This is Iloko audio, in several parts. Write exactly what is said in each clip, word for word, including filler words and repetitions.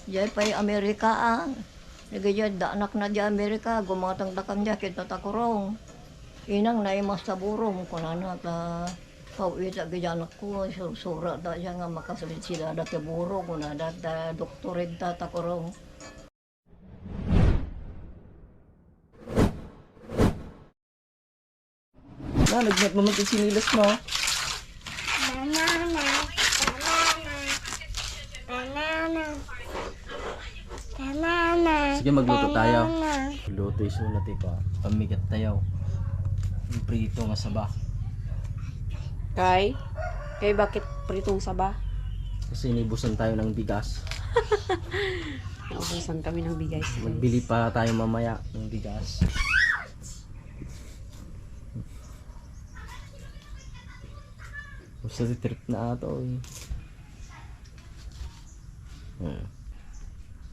Diay pay Amerika, ah. Dagiti anak na diay Amerika, gumatangda kaniak ita Takurong. Inang, naimas ta burom, kunana ta, pawitak iti anakko, sursura da diay nga makasabit sida dati buro, kunada ta doktor ita Takurong. Na, nagmat mo man ti sinilas mo. Banana. Banana. Banana. Banana. Sige, magluto tayo. Banana. Luto isuna ti pa-, pamigat tayo. Yung prito nga saba. Kay? Kay bakit pritong saba? Kasi inibusan tayo ng bigas. Naubusan kami ng bigas, guys. Magbili pa tayo mamaya ng bigas. Basta si trip na ato, eh. Hmm.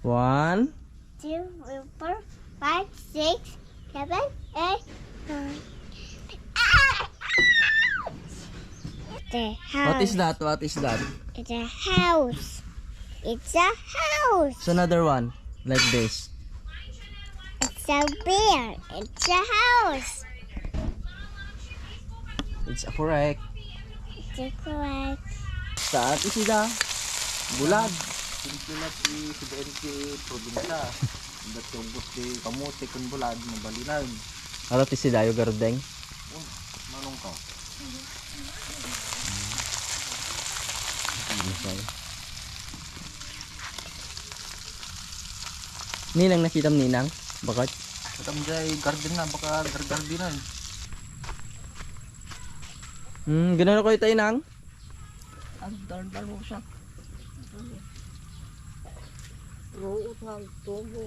One. Two, three, four, five, six, seven, eight, nine. The house. What is that? What is that? It's a house. It's a house. It's another one, like this. It's a bear. It's a house. It's a correct. It's a correct. Sa ati sida, bulad. Simple na ti sida ti probinsya. Inda ti ugot ti kamote ken bulad, mabalinan. Ano ti sidayo, Gardeng? Oh, manong ka? Ninang, nakitam, Ninang? Bakit? Kitam jay garden na, baka gar-, gardenan. Hmm, ganun ako ito, Inang? Ang daldalusak. Ruot nga agtubo.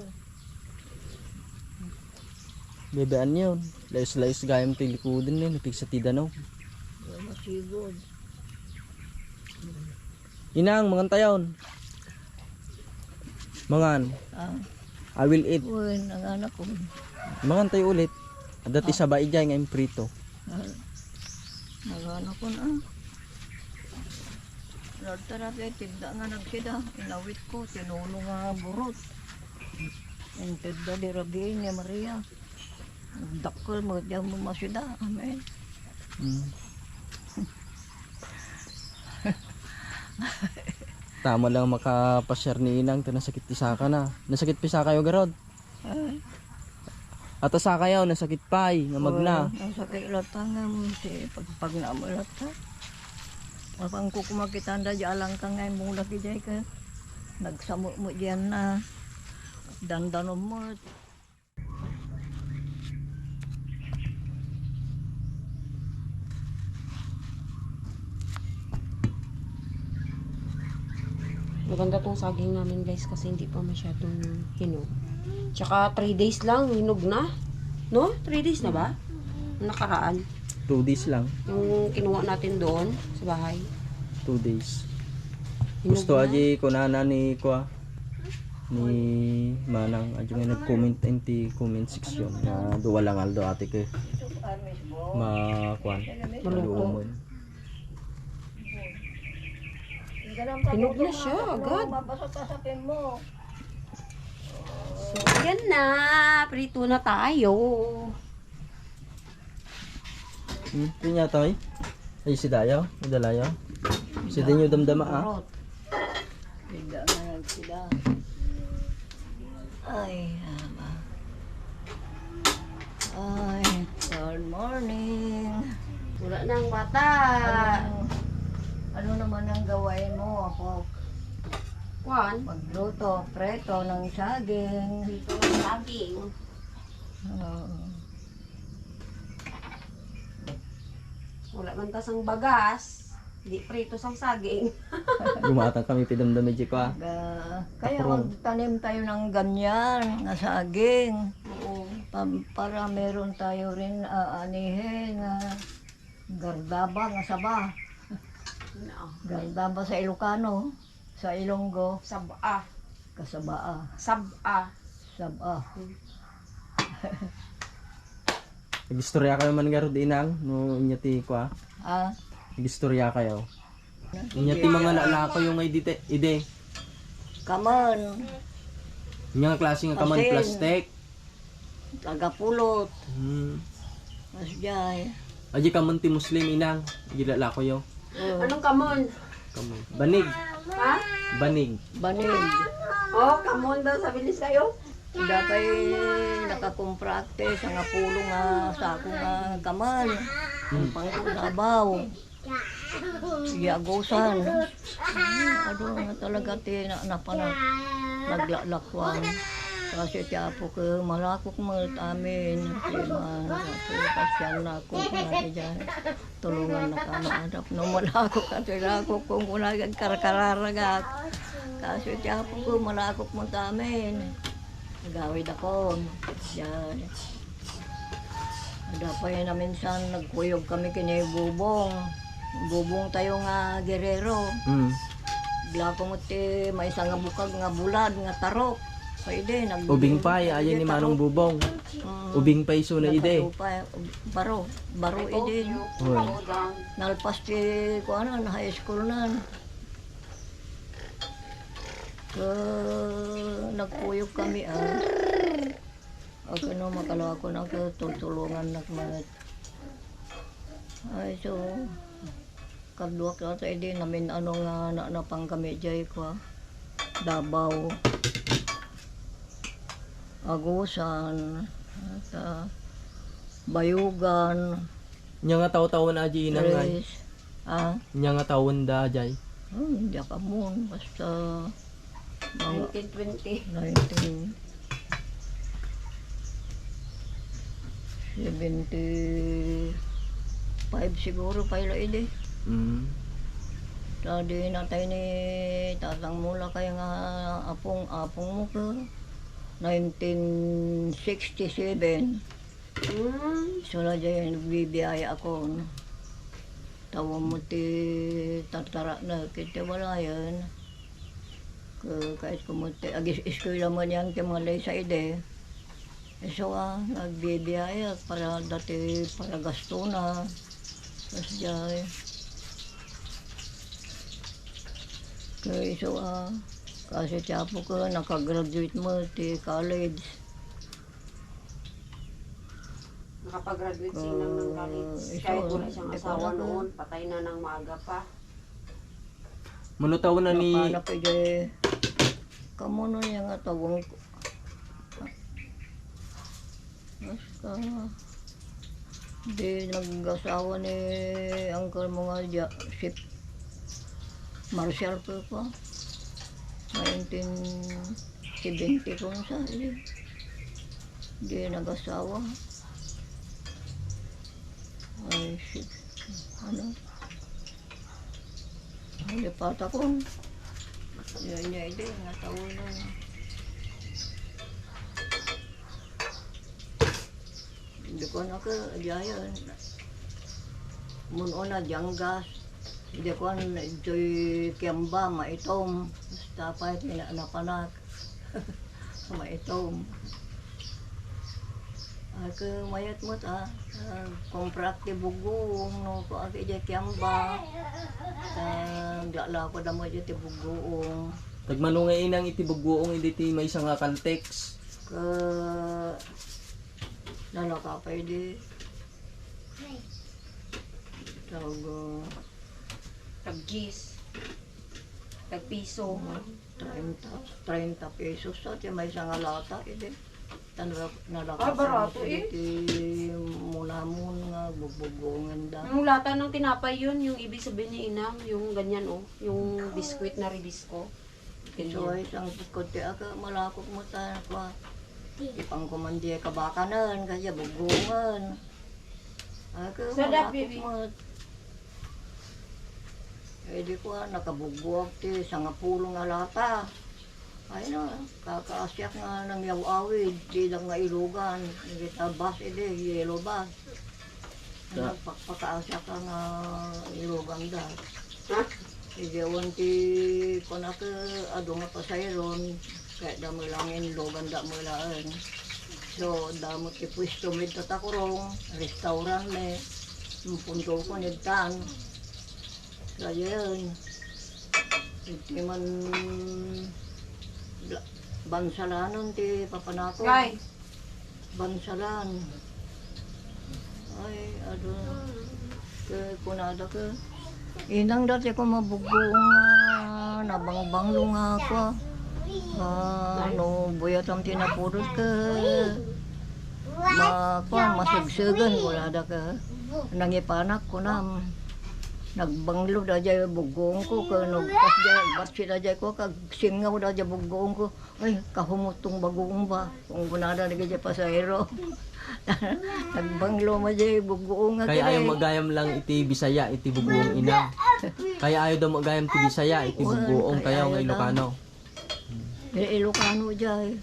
Bebe, ano yun? Layus-layus gayam ti likuden ni, napigsa ti danaw. Wala sigod. Inang, mangan tayon. Mangan. Ah. I will eat. Uy, nanganak ko. Mangan tayo ulit. Adda ti saba idiay nga imprito. Ah. Nanganak ko na. Nagtara ti tinda nga nagsida. Inawit ko, tinulo nga burot. Intedda di ragiin ni Maria. Dakkel mo, di mo masida. Amen. Mm. Tama lang makapasiar ni Inang, ta nasakit ti saka na. Nasakit ti sakayo, garud? Ah. Ata sakayo, nasakit pay, nga magna. Oo, nasakit latta nga, si pagpagna mo latta. Apang ko kumakitanda di alang ka nga, mula ki jay ka. Nagsamo mo diyan na. Dandanom mo. Maganda tong saging namin, guys, kasi hindi pa masyadong hinog. Tsaka three days lang, hinog na. No? Three days na ba? Nakaraan. Two days lang. Yung kinuha natin doon sa bahay. Two days. Hinog na. Gusto aji kunana ni kwa, ni Manang, aji nga nag-comment in ti comment section nga duwa lang aldo ati kay makuan. Maluto. Maluomon. Hinog na siya, agad. So, yan na. Prito na tayo. Hmm, pinya to, eh. Ay, si Dayo, si Dalayo. Si Dinyo damdama, ah. Bigla na lang sila. Ay, ama. Ay, good morning. Wala nang bata. Ano, ano naman ang gawain mo, apo? Kwan? Magluto, preto ng saging. Preto ng saging. Oo. Wala man ta sang bagas, di prito sang saging. Gumatang kami ti damdama, Jiko, ah. Ga-, kaya magtanim tayo ng ganyan na saging. Oo. Pa-, para meron tayo rin aanihin na gardaba nga saba. No. Gardaba sa Ilocano. Sa Ilonggo. Saba. Kasaba. Saba. Saba. Hmm. Nagistorya kayo man garud, Inang, no, inya ti kua? Ah. Nagistorya kayo. Inya ti mga nalako yung nga idite-, ide. Kaman. Ania nga klase nga kaman? Asin. Plastic? Taga pulot. Hmm. Kasdiay. Adi kaman ti Muslim, inang. Adi lalakoyo. Oh. Anong kaman? Kaman. Banig. Ha? Banig. Banig. Oh, kaman daw sa Bilis kayo? Dapay nakakumpra ak ti sangapulo nga sako nga kaman. Hmm. Ang pangkulabaw. Sige, agusan. Adu nga talaga ti na-, napana-, naglalakuan. Kasi ti Apo ko, malakok met amin. Kasi man, kasi pasian na ako, kung ano dyan. Tulungan na ka maadap. No, malakok kasi lakok kung kunagag karkararagak. Kasi ti Apo ko, malakok met amin. Agawid ako. Yan. Ada pa yan na minsan, nagkuyog kami kini Bubong. Bubong tayo nga Guerrero. Mm. Glako mo ti maysa nga bukag nga bulad, nga tarok. Pwede, nag- Ubing pay, ayan ni Manong Bubong. Mm. Ubing pay isu na idi. Nagpatupa, baro, baro idi. Oy. Nalpas ti, kuanan, high school nan. Ka, nagkuyog kami, ah. Agano makalakon, agtultulongannak met. Ay, so, kaduak latta idi namin-ano nga na-, napan kami jay kua, Davao, Agusan, at, ah, Bayugan. Nia nga tawtawen a di inang ngay? Tres. Ah? Nia nga tawenda jay? Hmm, diak ammon. Basta mga nineteen twenty. Nineteen seventy-five siguro pay la idi. Mm. Ta idi natay ni Tatang Mulakay nga apong, apong mo ko, nineteen sixty-seven. Hmm. Isu na jay nagbibiayakon. Tawen mo ti tartaranak iti balayen. Ka-, kayatko met ti agis-, eskwela met yan ti mga laysa idi. Isu a, nagbibiayak para dati, para gastona. Kasdiay. Ka isu a, kasi ti apo ko, nakagraduate met ti college. Nakapag-graduate si Inang ng college. Ah, kahit wala siyang asawa noon, patay na nang maaga pa. Mano tawen na ni Napanap idi. Kamo no niya nga tawon ko. Basta, di nag-asawa ni uncle mo nga dia, si Marshall ko pa. Nineteen seventy ko sa, eh. Di nag-asawa. Ay, si, ano? Ay, pata ko. Yan niya, hindi, natawa na. Hindi ko na ka, diayan. Mun una, Janggas. Hindi ko na, ito'y Kiamba, maitom. Basta pa, pina-, napanak. Maitom. Ako, mayat mo ta. Ah, komprak ti buguong, no, ko agi di Kiamba. Ah, gala ko damo di ti buguong. Tagmano nga inang iti buguong, idi ti maysa nga Caltex? Ka, nalaka pa idi. Tawag, ah, Tag-gis. Tagpiso. Treinta, treinta pesos sa ti maysa nga lata, idi. Tan ra-, nalaka Ah, barato, eh. Iti munamon nga bugbugongan da. Yung lata ng tinapay yun, yung ibig sabihin ni Inang, yung ganyan, oh, yung biskwit na Ribisco. Ganyan. So, ay, isang tikod ti aga, malakok mo ta, kwa. Ipang kumandi kabakanan, kaya bugongan. Aga, Sa malakok baby. Mo. Eh, di ko, ah, nakabugbuag ti sangapulo nga lata. Ay na, kakaasiak nga nangyaw-awid, di lang nga ilugan. Kita bus, ide, yellow bus. Ano, pakpakaasiak ka nga ilugan da. Ha? Ide, awan ti, kunaka, adu nga pasayron, kaya damo lang inlugan da mo laeng. So, damo ti pwesto mi takurong, restaurant mi, ang pundo ko nigtan. Kaya yun, iti man Bansalanon ti papanako. Ngay. Bansalan. Ay, adu. Ke, kunada ke. Inang, dati ko mabuggoong nga nabangbanglo nga ako. Ah, no, buyatam ti napudot ke. Ma-, kuan, masegsegan, kunada ke. Nangipanak, kunam. Nagbanglo da jay buggoong ko, ke nagpas jay, agbatsi da jay ko, kag singaw da jay buggoong ko. Ay, kahumutong bagoong ba? Kung kunada dagiti pasahero. Nagbanglo man jay buggoong nga kaya kini. Ay, magayam lang iti Bisaya, iti buggoong ina. Kaya ayo daw magayam ti Bisaya, iti buggoong, kaya nga Ilocano. Eh, Ilocano jay.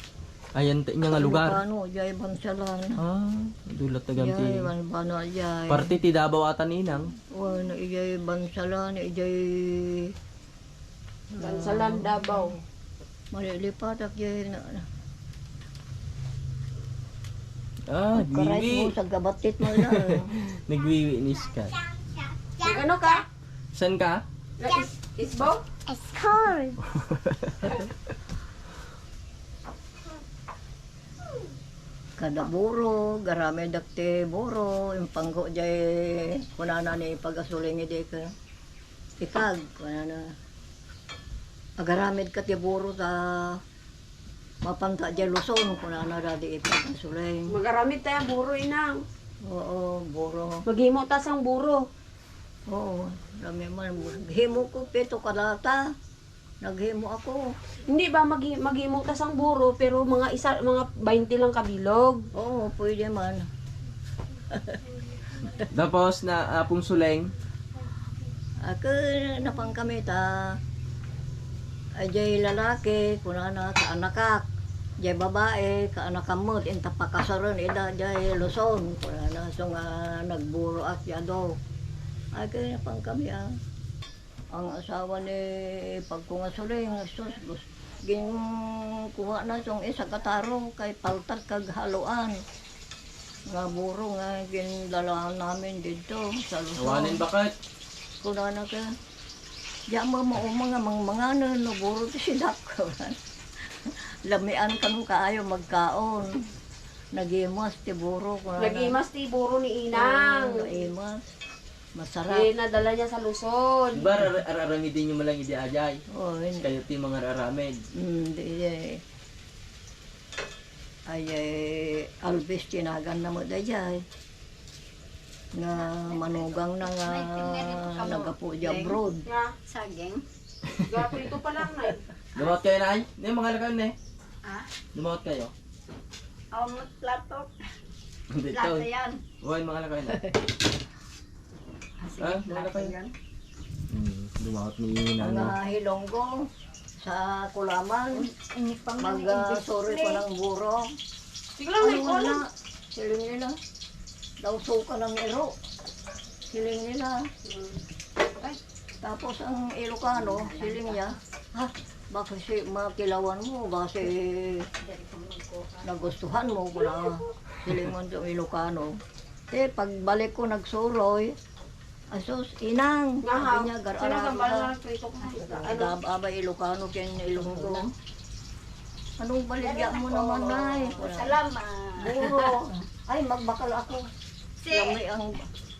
Ayan, ti, nga lugar. Ilocano jay, Bansalan. Ah, dulat taga ti. Jay, Bansalan jay. Parte ti Davao ata ni inang. Wen, ijay Bansalan, ijay Bansalan, Davao. Malilipatak jay na. Ah, agkaray mo, saggabatit mo lang. Nagwiwi ni Scar. Nag-ano ka? Saan ka? Na is-, isbo? Scar. Kada buro, garamid ak ti buro, impangko jay kunana ni pagasuleng idi ka. Ikag, kunana, agaramid ka ti buro ta mapanta jay Luzon, kunana dadi ipag Suleng. Magaramid tayo buro, inang. Oo, buro. Maghimo ta sang buro. Oo, rami man. Himo ko pito kadata. Naghimo ako. Hindi ba maghi-, maghimo ta sang buro, pero mga isa, mga baynte lang kabilog? Oo, pwede man. Tapos na, Apong Suleng? Ako, napan kami ta, ay, jay lalaki, kunana, kaanakak. Jay babae, kaanakam met, inta pakasaren, ida, jay Luzon, kunana, so nga, nagburoak, jay adu. Ay, kaya napan kami, ah. Ang asawa ni Pagko nga Suleng, sus, gus-, ginkuana tong isa ka taro kay paltak kag haluan. Nga buro nga gindala namin didto sa Luzon. Awanen baket. Kunana ka, "Di a mauma nga mangmanganen no buro ti sidak." Lamian kano kaayo magkaon. Nagimas ti buro, kunana. Nagimas ti buro ni Inang. Oo, nagimas. Masarap. Eh, nadala niya sa Luzon. Di ba, ar-, ar-, aramidin niyo man lang idi ajay? Oo, yun. Kayo ti mga araramid. Mm, di, eh. Ay, eh, Alvis, tinagan na mo dayjay. Nga manugang na nga nagapu di abroad. Nga. Saging. Gaprito pa lang, Nay. Dumawat kayo, Nay? Nay, mga lakaw, Nay. Ha? Dumawat kayo? Ang plato. Hindi, plato ito. Yan. Uy, mga lakaw, Nay. Ah, sige, ah, wala plato kayo. Yan. Hmm, dumawat ni Ang, Nanay. Ah, hilonggo sa kulaman. Mag, ah, suri ko ng buro. Sige lang, ano, Nay, wala. Siling nila, daw suka ng iro. Siling nila. Hmm. Ay. Tapos ang Ilocano, siling niya, "Ha, baka si makilawan mo, baka si nagustuhan mo," kuna. Siling mo ng Ilocano. Eh, pagbalik ko, nagsuroy, "Asus, inang," sabi niya, "gar-, sino sa aral ka." Bala ng prito kong isda? Ano? Gab-, abay, Ilocano, ken Ilonggo. Anong baligya mo naman, Nay? Salamat. Buro. Ay, magbakal ako. Si lami ang,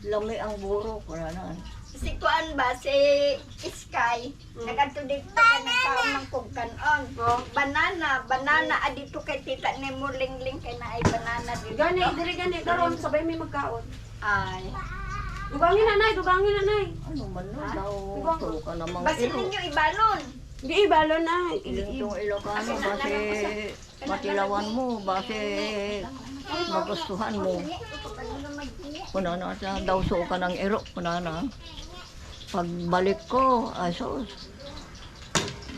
lami ang buro, kuna na. Si kuan ba, si Sky? Mm. Nag-adto dito, nagkaon ng kugkanon. Oh. Banana, banana, ah, dito kay tita ni Mulingling, kay na ay banana dito. Gani, diri gani, karon, sabay may magkaon. Ay. Dugangi na, Nay, dugangi na, Nay. Ano man, no? Ha? Daw, dugang. Tulo ka namang basin ilo. Ninyo ibalon. Di ibalon, Nay. Yung, yung Ilocano, base makilawan mo, base magustuhan mo. Kunana siya, daw suka ng iro, kunana. Pagbalik ko, ay sus,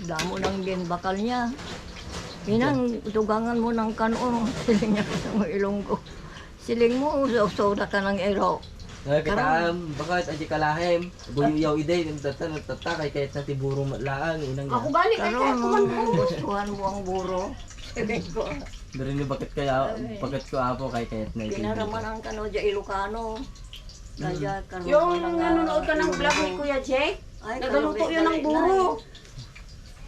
damo nang ginbakal niya. Inang, dugangan mo ng kano, siling niya sa mga Ilonggo. Siling mo, usaw-usaw na ka ng iro. Ay, karon. Kitam, bakit? Adi ka lahim. Buyaw-yaw, iday, nagtata, nagtata, kay kayat na ti buro matlaan, inang. Ako gani, kay karon, kayat ko man buro. Gustuhan mo ang buro. Sabi ko. Diri ni bakit kaya, ay, bakit ko apo, kay kayat na iti buro. Kinaraman ang kano, di Ilocano. Mm. Kaya, karon yung na nanonood ka ng vlog ni Kuya Jake, ay, nagaluto yun ng buro.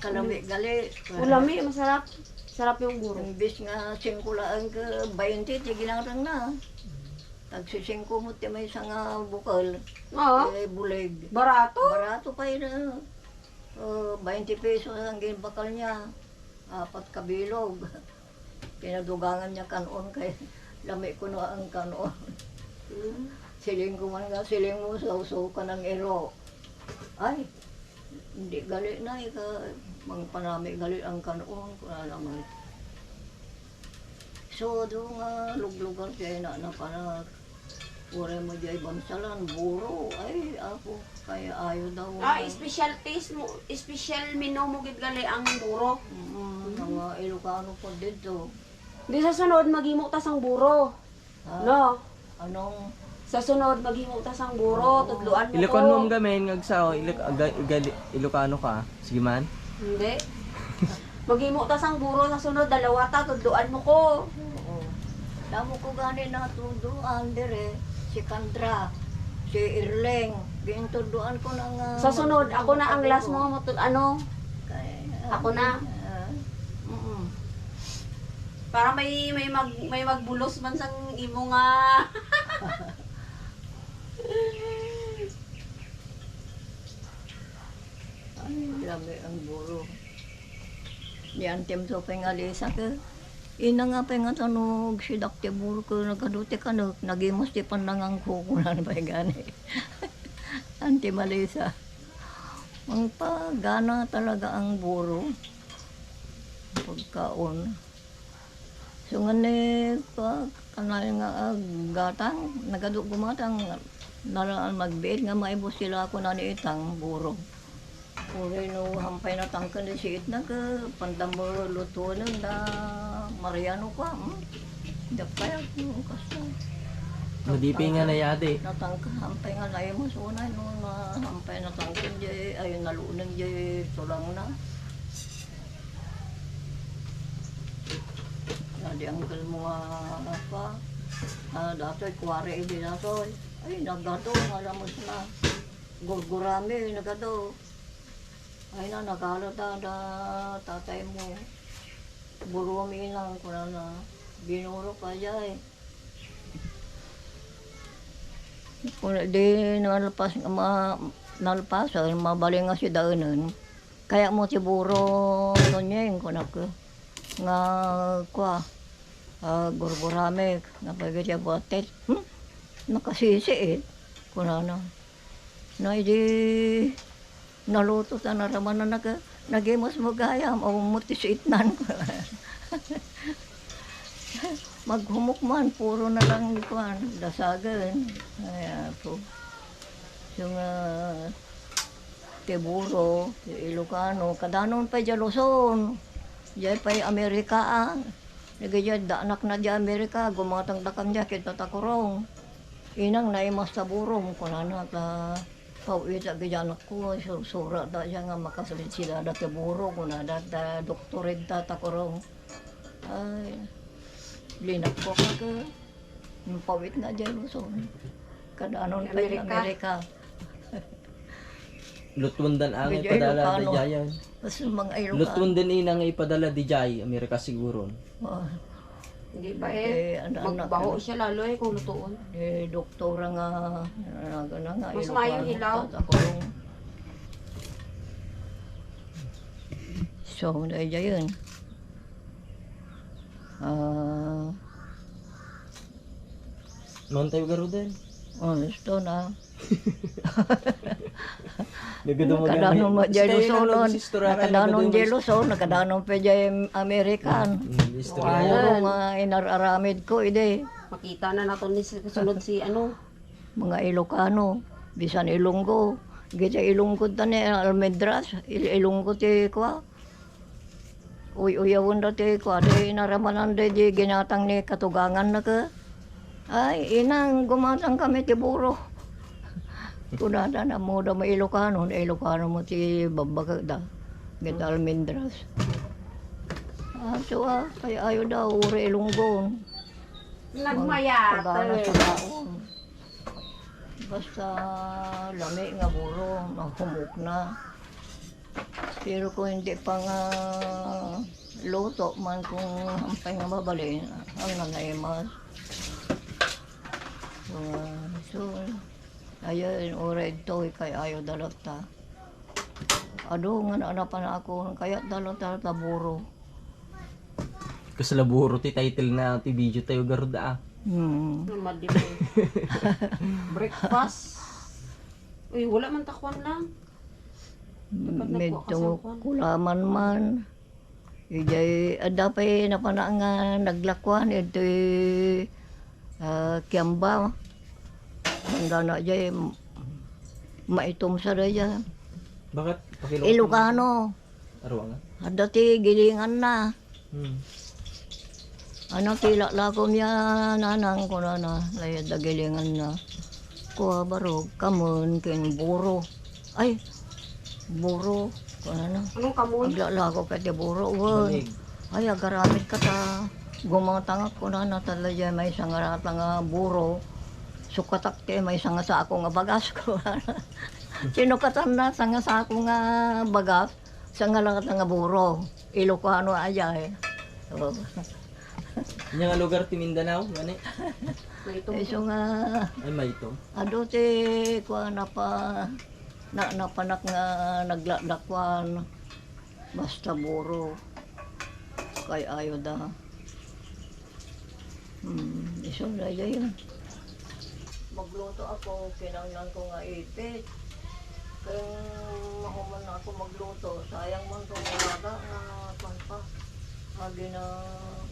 Salami gali. Ulami, masarap. Sarap yung buro. Imbis nga singko laeng ket bainte ti ginarangna. Tagsisingko met ti maysa nga bukel. Oo. Eh, bulig. Barato. Barato pay na. Oh, bainte pesos ang ginbakal niya. Apat ka bilog. Pinadugangan niya kan-on kay lami kuno ang kan-on. Mm. Siling ko man nga, siling mo, sausaw ka ng iro. Ay, hindi gali na, ika, mangpanami gali ang kan-on, kuna naman. So, do nga luglugar kay na, napalag. Uray mo jay bansalan, buro. Ay, apo, kay ayo daw. Ah, specialties mo, special menu mo gid gali ang buro. Mm, mm. Mga Ilocano po dito. Di sa sunod, maghimo ta sang buro. Ah, no? Anong? Sa sunod, maghimo ta sang buro, oo. Tudloan mo ko. Ilocano mo gamin, ngagsa, o, Iloc-, aga-, igali-, Ilocano ka? Sige man? Hindi. Maghimo ta sang buro sa sunod, dalawa ta, tudloan mo ko. Oo. Damo ko gani na tudloan dire, si Kandra, si Irleng, gintudloan ko na nga. Sa sunod, ako na ang last mo, matud-, ano? Kay, ako na. Ah. Mm. Para may, may mag-, may magbulos man sang imo nga. Ay, lami ang buro. Ni Antem to pay nga Lisa ke. Ina nga pay nga tanog si Dakte buro ke nagadu ti kanek, nagimas ti pannangangko, kunan pay gani. Antem a Lisa. Mangpagana talaga ang buro. Pagkaon. So, nga ni, pa, kanay nga, ah, gatang, nagadu gumatang, nala-, magbiit nga maibus sila ako na ni itang buro. Uray no, hampay na tangken di siit na ka, pandamo lutuan da, Mariano ka, hmm? Dapay ako, kasta. Madipi nga nayadi. Natangka, hampay nga naimas, unay no, na, hampay na tangken di, ay, nalunan di, tulang na. Nadi, uncle mo nga, apa? Ah, datoy, kuwari, idi datoy. Ay, nagado, nga ramos na. Gurgurami, nagado. Ay na, nagalo da, da, tatay mo. Buro mi lang, kuna na. Binuro pa, jay. Kuna, di, nalpas, ma-, nalpas, mabaling nga si daenen. Kaya mo ti buro, Tonyeng, kunak, nga, kua, ah, gurguramek, nga pagkita buatet, hmm? Nakasisiit, kunana. Na, idi, naluto ta, naramanan na ka, nagimas mo gayam, o mo ti siitnan, kunana. Maghumok man, puro na lang, kuan, dasagen. Ay, ako. Yung, ah, Ti buro, ti Ilocano, kadanon pay diay Luzon. Diay pay Amerika, ah. Dagiti diay, daanak na diay Amerika, gumatang dakam diay, kita takurong. Inang naimas ta burom, kunana ta, paw-ita gidi anakko, sursura da diay nga makasalit sila da ti buro, kunada ta, doktorin ta takurong. Ay, linakko ka ka. Yung pawit na diay Luzon. Kadanon pay Amerika. Amerika. Lutuan dan ang ipadala Ilocano. Dijayan. Basta mga Ilocano. Lutuan din ina nga ipadala dijay, Amerika siguro. Oh. Hindi ba eh? Eh, ano, ano, magbaho ano? Siya lalo eh kung lutuon. Eh, doktora nga, ano, ano, nga, mas Ilocano, maayo hilaw. Tatakong. So, dahil dyan. Ah. Mantay garuden. Oh, gusto na. Nagado mo. Nakadanon gani. Mo diay Luzon, nakadanon diay Luzon, nakadanon pa diay American. Mm, istorya. Puro nga inar-aramid ko, idi. Makita na naton ni si-, sunod si ano? Mga Ilocano, bisan Ilonggo. Gita Ilonggo ta ni Almendras, Il-, Ilonggo ti kua. Uy-uyawen da ti kua, di naramanan da di ginatang ni katugangan na ka. Ay, inang, gumatang kami ti buro. Kunada na mo da mo Ilocano, na Ilocano mo ti babbakak da. Gita almendras. Ah, so, ah, kay ayo da, uri Ilonggon. Nagmayat. Pagana sa taon. Basta lami nga buro, mahumok na. Pero kung hindi pa nga luto man, kung hampay nga mabalin, ang nanaimas. So, so, ayun, uray ito, ikay ayo dalata. Adu nga naanapan ako, kaya dalata, taburo. Kasla buro ti title na ti video tayo, garud, ah. Hmm. Ano, madi mo? Breakfast. Uy, wala man takuan lang. Dapat nagkuha ka sa kuan. Medyo kulaman man. Ijay, adda pay napana nga naglakuan, ito'y, ah, Kiamba. Ang dana jay, maitom sa daya. Bakit? Pakiluto. Ilocano. Aruangan? Adda ti gilinganna. Hmm. Ano, ti laklako niya, nanang, kunana, layad da gilinganna. Kua barog, kamun, ken buro. Ay, buro, kunana. Anong kamun? Aglaklako ka ti buro, wen. Banig. Ay, agaramid ka ta. Gumatangak, kunana, talaga, may sangarata nga buro. Sukatak ti, may sangasako nga bagas, kunana. Sinukatan na, sangasako nga bagas. Sangarata nga buro. Ilocano aya, eh. Oo. Nya nga lugar ti Mindanao, ngani? Maitom. Isu nga, ay, maitom. Adu ti kuan, napa-, na-, napanak nga naglaklakuan. Basta buro. Kay ayo da. Hmm, isu daydiay. Magluto ako, kinanglan ko nga ipit. Kaya mahuman na ako magluto. Sayang man to, nga aga, nga kuwan pa. Nga gina-,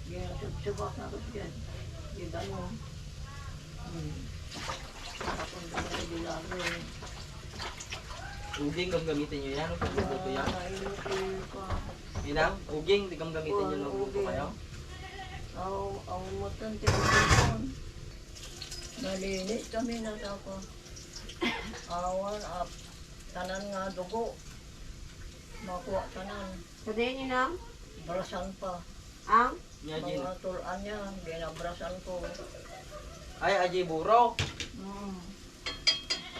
ginasubsubat na ko siya. Gidano. Hmm. Tapos na yung bilaro, eh. Uging gamgamitin nyo yan, kung luto yan. Ah, iluto ko. Inang, uging, di gamgamitin nyo, oo, nung luto uging kayo? Aw, aw, mutan, ti uging. Nalinis kami na sa ako. Awan, ap-, tanan nga dugo. Makuha tanan. Sa diyan, Inang? Brasan pa. Ang? Nya, Gina. Mga tul-an niya, ginabrasan ko. Ay, aji buro. Mm.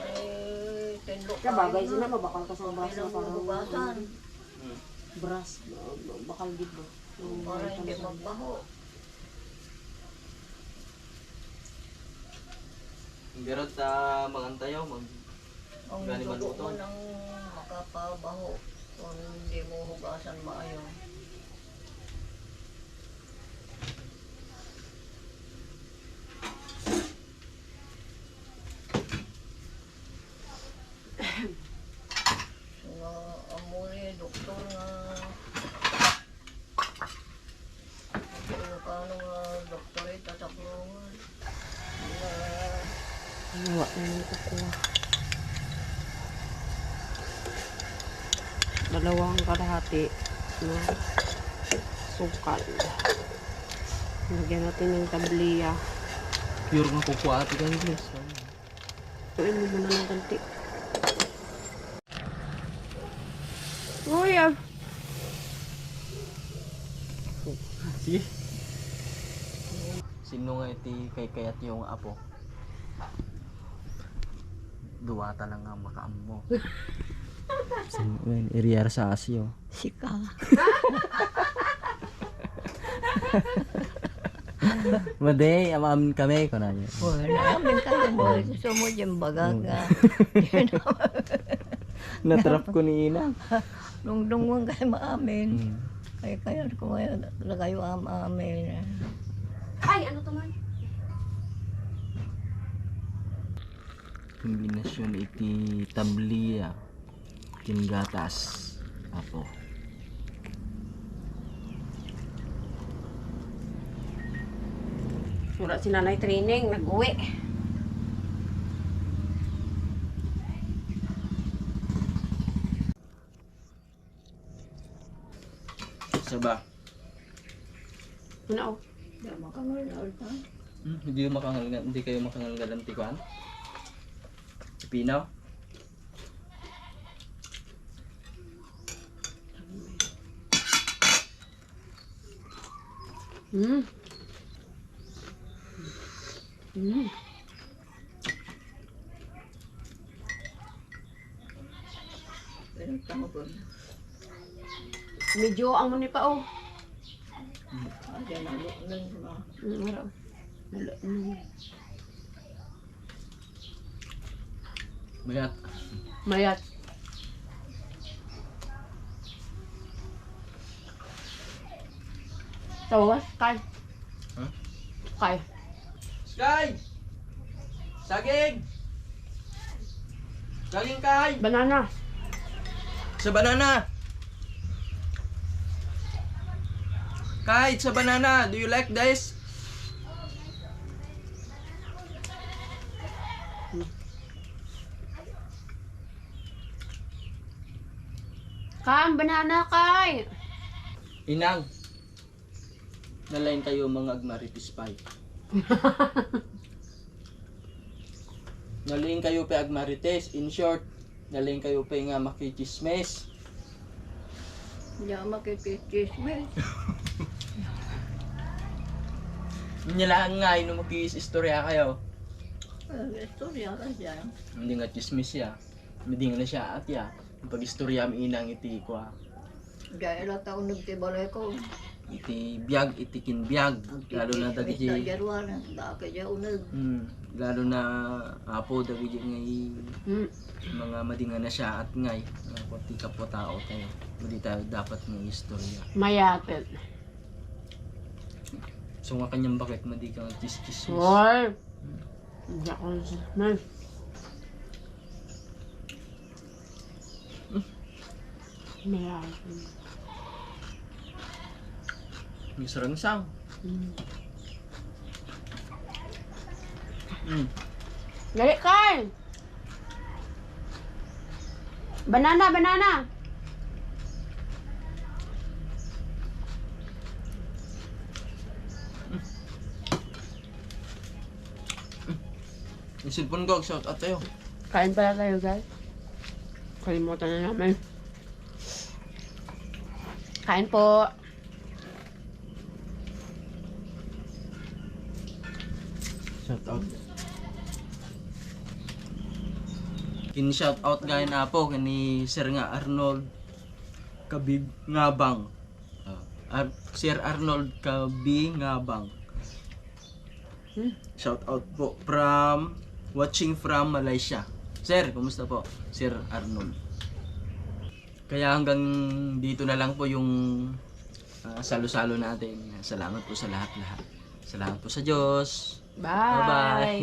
Ay, tinlo. Kaya bagay kayo sila, na. Mabakal ka sa bras na parang hugasan. Hmm. Bras, ba-, ba-, bakal gid ba? Yung para hindi magbaho. Pero ta mangan tayo, mag-, ang gani dugo maluto. Mo nang makapabaho kung hindi mo hugasan maayo. So, nga, amo ni doktor nga, Ilocano nga doktor, eh, tataklo nga. Ano, wa na yung kukuha. Dalawang kalahati na sukal. Lagyan natin ng tabliya. Pure nga kukuha, Ate Candice. Ay, mo muna ng ganti. Uy, ah. Sige. Sino nga iti kaykayat yung apo? Duwa ta lang nga makaammo. Sino, wen, iriyar sa asyo. Sika. Madi, am-amin kami, kuna niya. Oh, naamin kayo mo. Sumo yung bagag nga. Natrap ko ni Ina. Nung dungwang kayo maamin. Hmm. Kaya, kaya ko ngayon, lagayo am-amin. Ay, ano to man? Kombinasyon iti tabliya. Ken gatas. Apo. Wala si Nanay training, nag-uwi. Isa ba? Ano? Di makangal na ulta. Hmm, hindi makangal nga, hindi kayo makangal nga lang tikuan? Pipino? Hmm. Hmm. Pero tao Medyo amo ni pa, oh. Ay, yan ang luknang, di ba? Mm, maro. Wala, mm. Mayat. Mayat. Tawas, kay. Ha? Kay. Sky! Saging! Saging, kay! Banana. Sa banana! Kay, sa banana. Do you like this? Kan, banana, kay. Inang. Nalaing kayo mga agmarites pay. Nalaing kayo pay agmarites. In short, nalaing kayo pay nga makichismis. Hindi ako makichismis. Nya lang nga, ino makis-istorya kayo. Ay, istorya ka dyan. Hindi nga chismis ya. Hindi nga na siya at ya. Pag-istorya mi inang iti kwa. Dahil at ako nagtibalay ko. Iti biag, iti kinbiag. Lalo na dagiti January, dake dya uneg. Hmm, lalo na apo dagiti ngay Hmm. mga madingan na siya at ngay. Nga pati kapwa tao tayo. Hindi tayo dapat ng istorya. Mayaten. So nga kanyang bakit madi ka nagchischismis? Hoy! Hmm. Hindi ako nagchischismis. Mayaten. May sarangsang. Mm. Mm. Dali, Carl! Banana, banana! Yung cellphone ko, shout out sa'yo. Kain pala tayo, guys. Kalimutan na namin. Kain po. Shout out. Kin shout out gayna po kani Sir nga Arnold Kabib Ngabang. Ah, Ar-, Sir Arnold Kabingabang. Hmm. Shout out po from, watching from Malaysia. Sir, kumusta po? Sir Arnold. Kaya hanggang dito na lang po yung, ah, salo-salo natin. Salamat po sa lahat-lahat. Salamat po sa Diyos. Bye. Bye-bye.